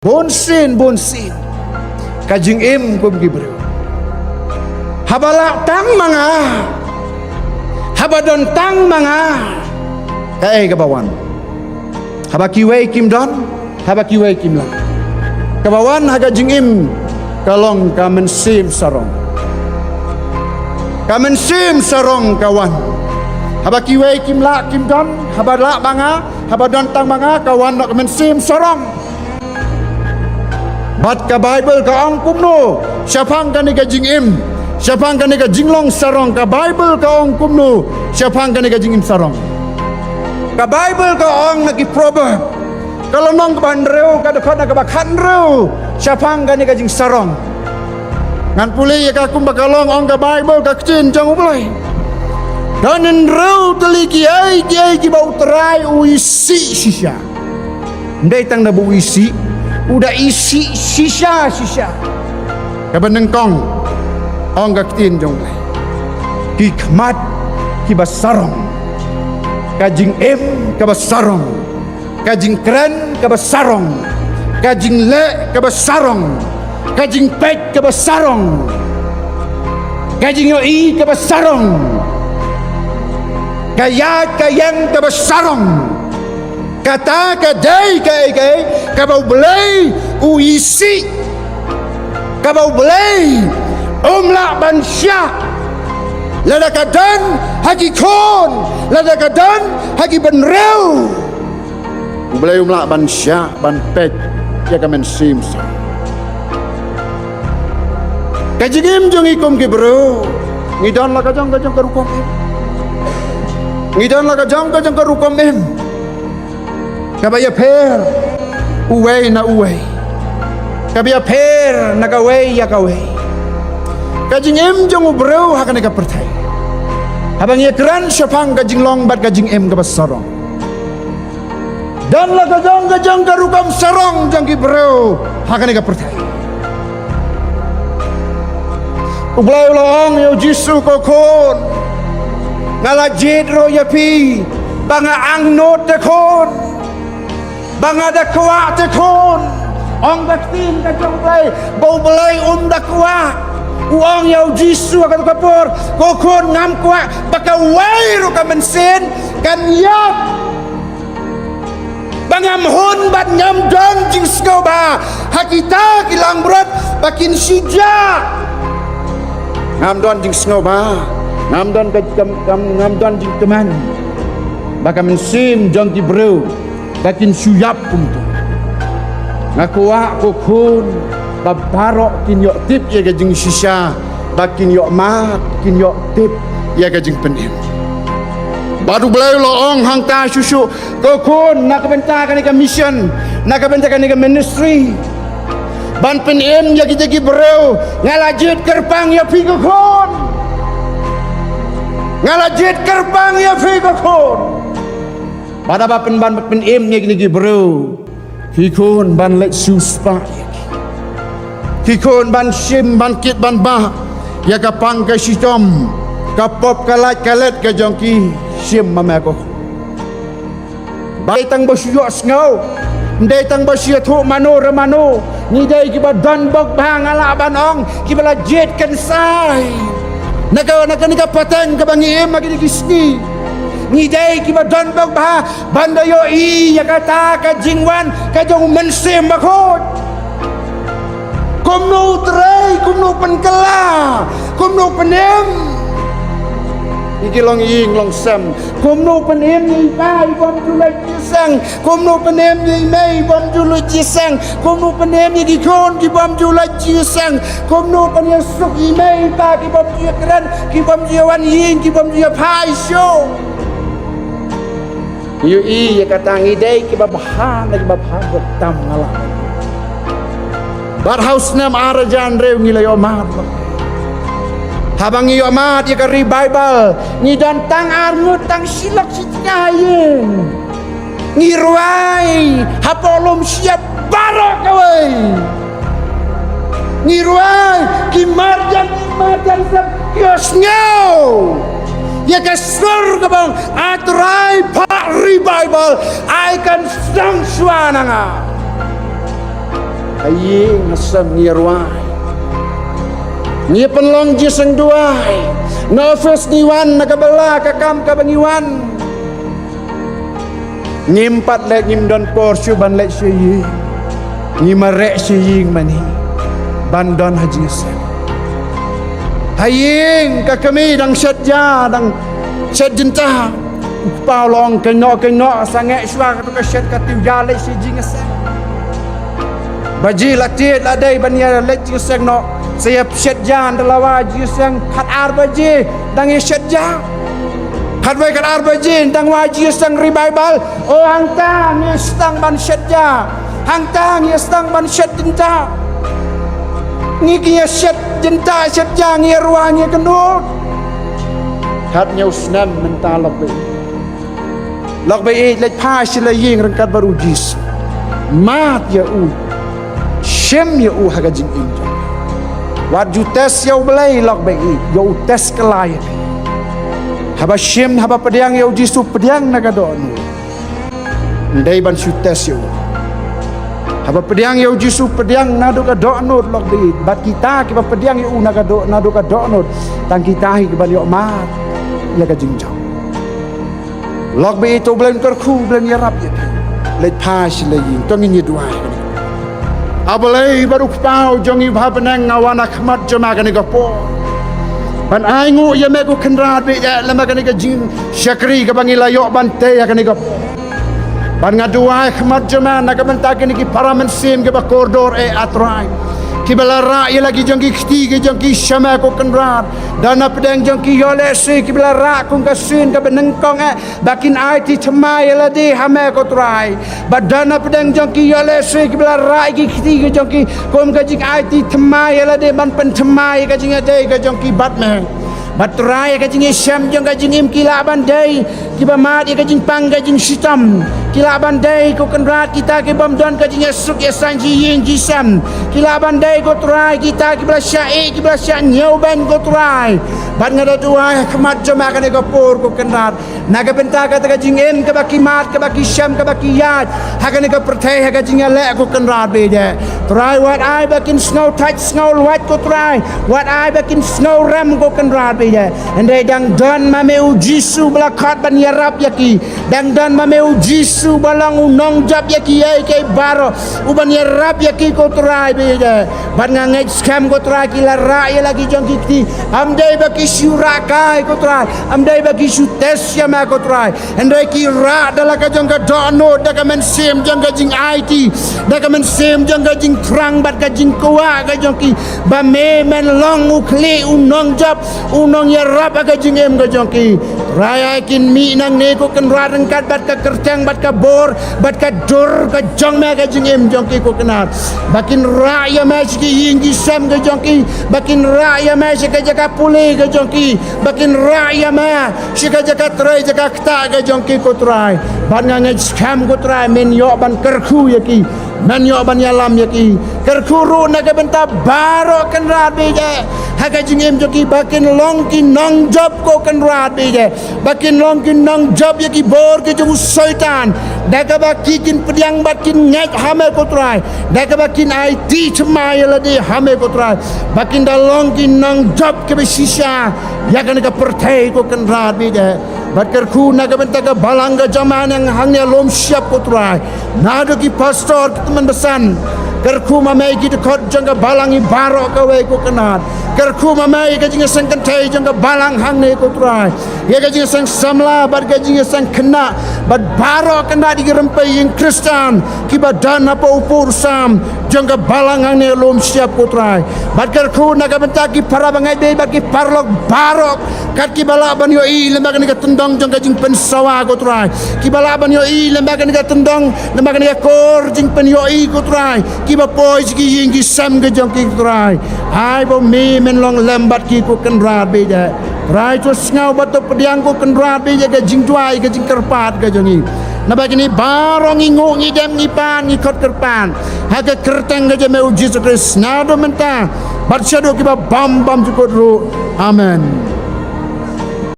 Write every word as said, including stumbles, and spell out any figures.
Bun sien, bun sien ka jingim kum ki briew. Haba lah tang ma nga, haba don tang ma nga, kaei kaba wan? Haba kiwei kim don, haba kiwei kim lah, kaba wan ha ka jingim ka long ka mynsiem sarong. Ka mynsiem sarong ka wan. Haba kiwei kim lah kim don, haba lah ma nga, haba don tang ma nga, ka wan noh ka mynsiem sarong. Bad ka Baibl ka ong kumno shaphang kane ka jingim, shaphang kane ka jinglong sarong? Ka Baibl ka ong kumno shaphang kane ka jingim sarong? Ka Baibl ka ong na ki Proverb, ka lynnong kaba hynriew, ka dkhot na kaba khathynriew, shaphang kane ka jingsarong. Ngan pule ïa ka kumba ka long, ong ka Baibl, ka ktien jong U Blei: Don hynriew tylli kiei kiei kiba U Trai u isih shisha. Ym dei tang da ba u isih, u da isih shisha shisha. Kaba nyngkong, ong ka ktien jong U Blei, ki khmat kiba sarong, ka jingim kaba sarong, ka jingkren kaba sarong, ka jingleh kaba sarong, ka jingpeit kaba sarong, ka jingïohi kaba sarong, ka ïaid ka ïeng kaba sarong. Kata ka dei kaei kaei kaba U Blei u isih, kaba U Blei um lah ban shah. Lada ka don ha ki khun, lada ka don ha ki bynriew, U Blei um lah ban shah ban peit ïa ka mynsiem sa. Ka jingim jong ngi kum ki briew, ngi don la ka jong ka jong ka rukom im. Ngi don la ka jong ka jong ka rukom im kaba ïapher uwei na uwei, kaba ïapher na kawei ïa kawei. Ka jingim jong u briew ha kane ka pyrthei, haba ngi ïakren shaphang ka jinglong bad ka jingim kaba sarong, don la ka jong ka jong ka rukom sarong jong ki briew ha kane ka pyrthei. U Blei u la ong ïa u Jisu, ko khun, nga la jied ruh ïa phi ba nga angnud te khun, ba nga da kwah te khun. Ong ka ktien ka jong U Blei ba U Blei um da kwah. U ong ïa u Jisu ha kato ka por, ko khun, ngam kwah ba kawei ruh ka mynsiem kan ïap, ba ngam hun bad ngam don jingsngewbha ha kita ki langbrot ba kin shu jah. Ngam don jingsngewbha, ngam don ka, ngam, ngam, ngam don jingkmen ba ka mynsiem jong ki briew ba kin shu ïap kumto. Nga kwah, ko khun, ba baroh kin ïoh tip ïa ka jingshisha, ba kin ïoh mad, kin ïoh tip ïa ka jingpynim. Bad U Blei u la ong hangta shuh shuh, ko khun, na ka bynta kane ka mission, na ka bynta kane ka ministry, ban pynim ïa kita ki briew, nga la jied kyrpang ïa phi, ko khun. Nga la jied kyrpang ïa phi, ko khun. Bad haba pyn, ban pynim ïa kine ki briew, phi khun ban leit siew spah ïa ki. Phi khun ban shim, ban kit, ban bah ïa ka pang ka shitom, ka pop ka lait ka let ka jong ki. Shim ma me, ko khun. Ba dei tang ba shu ïohsngew, ym dei tang ba shu ïathuh mano re mano. Ngi dei kiba don bok bha, nga lah ban ong, kiba la jied kynsai na ka, na kane ka pateng kaba ngi im ha kine ki sngi. Ngi dei kiba don bok bha ban da ïohi ïa kata ka jingwan ka jong U Mynsiem Bakhuid. Kumno u trei, kumno u pynkylla, kumno u pynim ïa ki longïing longsem, kumno u pynim ïa i pa i bym ju lait jingïaseng, kumno u pynim ïa i mei i bym ju lait jingïaseng, kumno u pynim ïa ki khun ki bym ju lait jingïaseng, kumno u pynïasuk ïa i mei i pa ki bym ju ïakren, ki bym ju ïawan ïing, ki bym ju ïaphai shuh. Ngi ïohi ïa kata, ngi dei kiba bha ne kiba bha bad tam, nga lah. Bad ha u snem ar hajar hynriew ngi la ïoh mad. Haba ngi ïoh mad ïa ka revival, ngi don tang ar ngut, tang shi lak shi tnga ïing. Ngi rwai hapoh lum shyiap baroh kawei. Ngi rwai, ki marjan, ki marjan, sa ïohsngew ïa ka sur kaba ong, A Trai, phah revival, ai kan sdang shuwa na nga. Ha ïing ha sem ngi rwai. Ngi pynlong jingïaseng duwai. Na office ngi wan, na ka bylla ka kam kaba ngi wan. Ngim pat leh, ngim don por shuh ban leh sha ïing. Ngi mareh sha ïing mane ban don ha jingïaseng. Ha ïing ka kmie dang shet ja, dang shet jynta. U kpa u la ong, kynnoh kynnoh, sangeh shuwa kato ka shet, ka tip ja leh sha jingïaseng. Baje la tied la dei ban ïa leit jingïaseng noh. Sa ïa shet ja, ynda la wai jingïaseng khatar baje dang ïa shet ja. Khatwei khatar baje dang wai jingïaseng revival. O hangta ngi sdang ban shet ja. Hangta ngi sdang ban shet jynta. Ngi ki ïa shet jynta shet ja, ngi ïa rwai, ngi ïa kynnoh. Khatñiew snem mynta lok beit. Lok beit, leit phai sha la ïing ryngkat bad U Jisu. Mad ïa u. Shim ïa u ha ka jingim jong. Wat ju test ïa U Blei lok beit, ïa u test kylla ïa phi. Haba shim, haba pdiang ïa U Jisu, pdiang na ka dohnud. Ym dei ban shu test ïa u. Haba pdiang ïa U Jisu, pdiang naduh ka dohnud lok beit. Bad kita kiba pdiang ïa u na ka doh, naduh ka dohnud, tang kita hi kiban ïoh mad ïa ka jingjop. Lok beit, to U Blei un kyrkhu, U Blei un ïarap ïa phi. Leit phai sha la ïing, to ngin ïa duwai. A Blei bad U Kpa jong ngi uba ha bneng, nga wan ha khmat jong me ha kane ka por ban ainguh ïa me ko Kynrad beit, eh, lem ha kane ka jingshakri kaba ngi la ïoh ban tei ha kane ka por. Bad nga duwai ha khmat jong me na ka bynta kine ki para mynsiem kiba kordor, eh, A Trai, kiba la rah ïa la ki jong ki kti ki jong ki sha me ko Kynrad. Don na pdeng jong ki ïoh lehse kiba la rah kum ka sien kaba nyngkong, eh, ba kin aiti thymmai ïa lade ha me ko Trai. Bad don na pdeng jong ki ïoh lehse kiba la rah ïa ki kti ki jong ki kum ka jingaiti thymmai ïa lade ban pynthymmai ïa ka jingïadei ka jong ki bad me. Bad Trai, ïa ka jingïashem jong ka jingim ki lah ban dei kiba mad ïa ka jingpang ka jingshitom. Ki lah ban dei ko Kynrad kita ki bym don ka jingïasuk ïasaiñ shi ïing shi sem. Ki lah ban dei ko Trai kita kiba la shah ïeh, kiba la shah ñiewbeiñ ko Trai. Bad nga da duwai ha khmat jong me ha kane ka por ko Kynrad, na ka bynta kata ka jingim kaba ki mad, kaba ki shem, kaba ki ïaid ha kane ka pyrthei ha ka jingïaleh ko Kynrad beit, eh. Trai, wat ai ba kin sngew thait sngew lwait ko Trai. Wat ai ba kin sngew rem ko Kynrad beit, eh. Hynrei dang don ma me U Jisu ba la khot ban ïarap ïa ki. Dang don ma me U Jisu ba long u nongjop ïa kiei kiei baroh, u ban ïarap ïa ki ko Trai beit, eh. Bad nga ngeit skhem ko Trai ki la rah ïa la ki jong ki kti. Ym dei ba ki shu rah kai ko Trai. Ym dei ba ki shu test ïa me ko Trai. Hynrei ki rah da la ka jong ka dohnud, da ka mynsiem jong ka jingaiti, da ka mynsiem jong ka jingthrang bad ka jingkwah ka jong ki, ba me men long u khlieh, u nongjop, u nongïarap ha ka jingim ka jong ki. Trai, ai kin mih nangne ko Kynrad ryngkat bad ka kyrteng bad ka bor bad ka dur ka jong me ha ka jingim jong ki ko Kynrad. Ba kin rah ïa me sha ki ïing ki sem ka jong ki. Ba kin rah ïa me sha ka jaka pule ka jong ki. Ba kin rah ïa me sha ka jaka trei jaka ktah ka jong ki ko Trai. Bad nga ngeit skhem ko Trai men ïoh ban kyrkhu ïa ki. Men ïoh ban ïalam ïa ki. Kyrkhu ruh na ka bynta baroh Kynrad beit, eh, ha ka jingim jong ki, ba kin long ki nongjop ko Kynrad beit, eh. Ba kin long ki nongjop ïa ki bor ki jong u Soitan. Da kaba ki kin pdiang bad kin ngeit ha me ko Trai. Da kaba kin aiti thymmai ïa lade ha me ko Trai. Ba kin da long ki nongjop kiba shisha ïa kane ka pyrthei ko Kynrad beit, eh. Bad kyrkhu na ka bynta ka balang ka jong me hangne ha Lum Shyiap ko Trai. Naduh ki pastor, ki tymmen basan. Kyrkhu ma me ïa ki dkhot jong ka balang hi baroh kawei ko Kynrad. Kyrkhu ma me ïa ka jingïaseng kynthei jong ka balang hangne ko Trai. Ïa ka jingïaseng samla bad ka jingïaseng khynnah bad baroh Kynrad ïa ki rympei ïing Khristan kiba don hapoh u pud u sam jong ka balang hangne ha Lum Shyiap ko Trai. Bad kyrkhu na ka bynta ki para bangeit bad ki paralok baroh kat kiba lah ban ïohi lem bad kane ka tyndong jong ka jingpynsawa ko Trai. Kiba lah ban ïohi lem bad kane ka tyndong, lem bad kane ka kor jingpynïohi ko Trai. Kiba poi sha ki ïing ki sem ka jong ki ko Trai. Ai ba me men long lem bad ki ko Kynrad beit, eh. Trai, to sngew bad to pdiang ko Kynrad beit ïa ka jingduwai ka jingkyrpad ka jong ngi. Naba kine baroh ngi nguh ngi dem ngi pan ngi khot kyrpad ha ka kyrteng ka jong me U Jisu Khrist naduh mynta bad shaduh kiba bym bymjukut ruh. Amen.